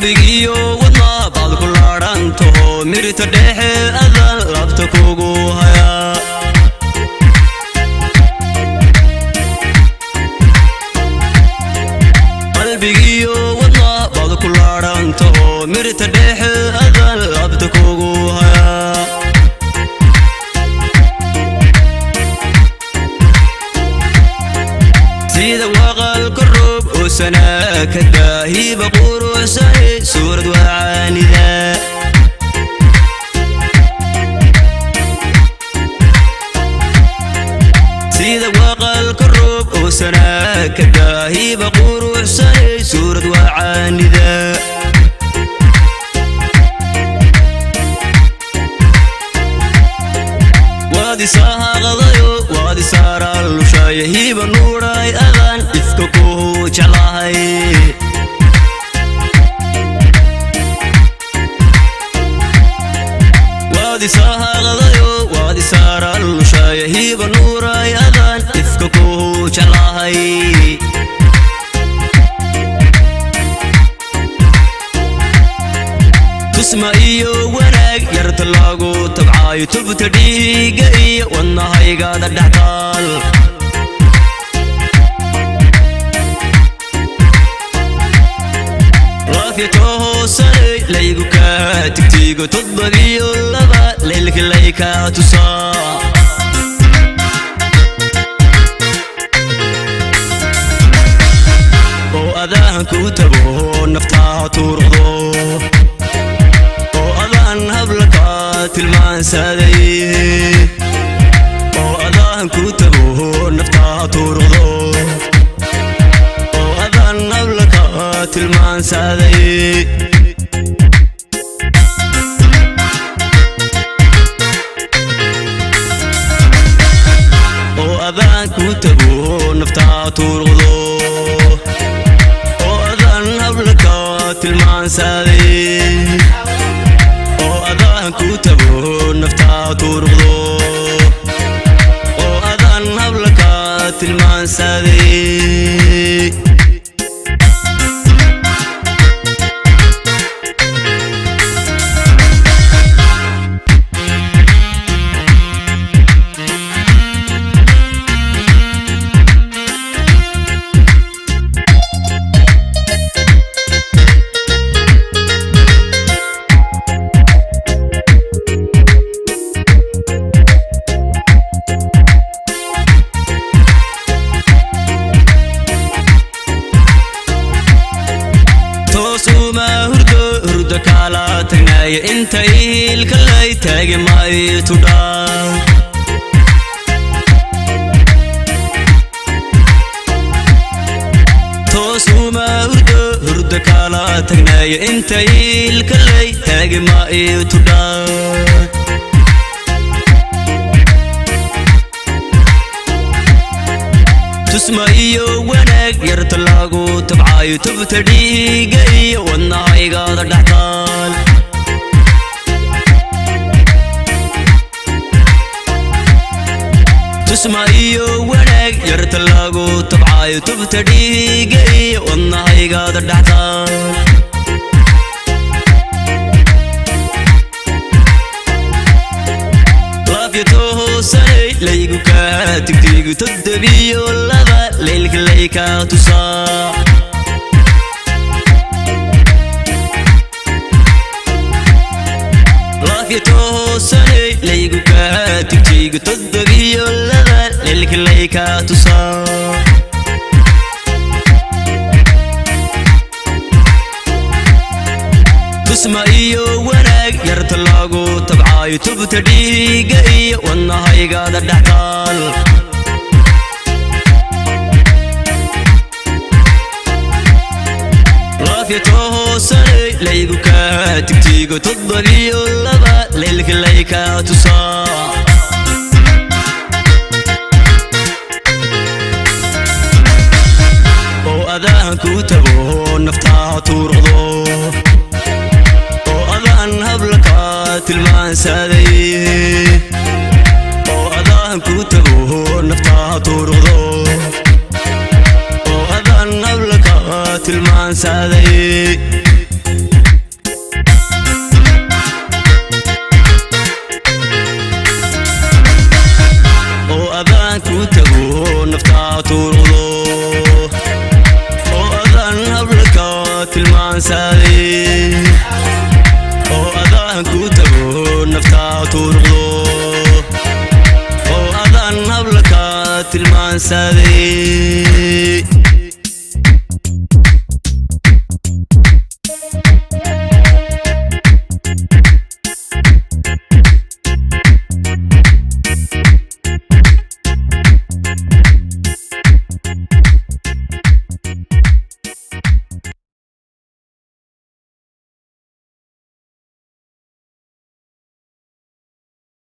Qalbigiiyo wadnaa baad ku laadhantaho, mirita dhexe adaan laabta kugu hayaa. Qalbigiiyo wadnaa baad ku laadhantaho, mirita dhexe adaan laabta kugu hayaa. Sida waqalka roob oo sanaa ka daahiba, quruxsanay suurad wacaanida. Sida waqalka roob oo sanaa ka daahiba, quruxsanay suurad wacaanida. Waad isahaaqadayo, waad isaaraalushaaya, hiba nuudhay adaan ifka ku jeclahay. Waad isahaaqadayo, waad isaaraalushaaya, hiba nuuray adaan ifka ku jeclahay. Tusma iyo wanaag yarta lagu tabcaayo, tubta dhiiga iyo wadnahaygada dhextaal. Laafyato hoosanay laygu kaa tigtiigo, 7 iyo 2 laylka laykaa tusaa. Oo adaan ku tabo naftaa tuurqdo, oo adaan hablaka tilmaansaday. Oo adaan ku tabo naftaa tuurqdo, oo adaan hablaka tilmaansaday. Oo adaan ku tabo naftaa tuurqdo, oo adaan hablaka tilmaansaday. Oo adaan ku tabo naftaa tuurqdo, oo adaan hablaka tilmaansaday. Toosuma hurdo, hurdo kala tagnaaye, inta iilka lay taagi may tudhaa. Toosuma hurdo, hurdo kala tagnaaye, inta iilka lay taagi may tudhaa. Tusma iyo wanaag yarta lagu tabcaayo, tubta dhiiga iyo wadnahaygada dhextaal. Tusma iyo wanaag yarta lagu tabcaayo, tubta dhiiga iyo wadnahaygada dhextaal. Laafyato hoosanay laygu kaa tigtiigu, 7 iyo 2 laylka laykaa tusaa. Laafyato hoosanay laygu kaa tigtiigu, 7 iyo 2 laylka laykaa tusaa. Tusma iyo wanaag yarta lagu tabcaayo, tubta dhiiga iyo wadnahaygada dhextaal. Laafyato hoosanay laygu kaa tigtiigo, 7 iyo 2 laylka laykaa tusaa. Oo adaan ku tabo naftaa tuurqdo, oo adaan hablaka tilmaansaday. Oo adaan ku tabo naftaa tuurqdo, oo adaan hablaka tilmaansaday. Turuqdo oo adaan hablaka tilmaansaday, oo adaan ku tago naftaa turuqdo, oo adaan hablaka tilmaansaday.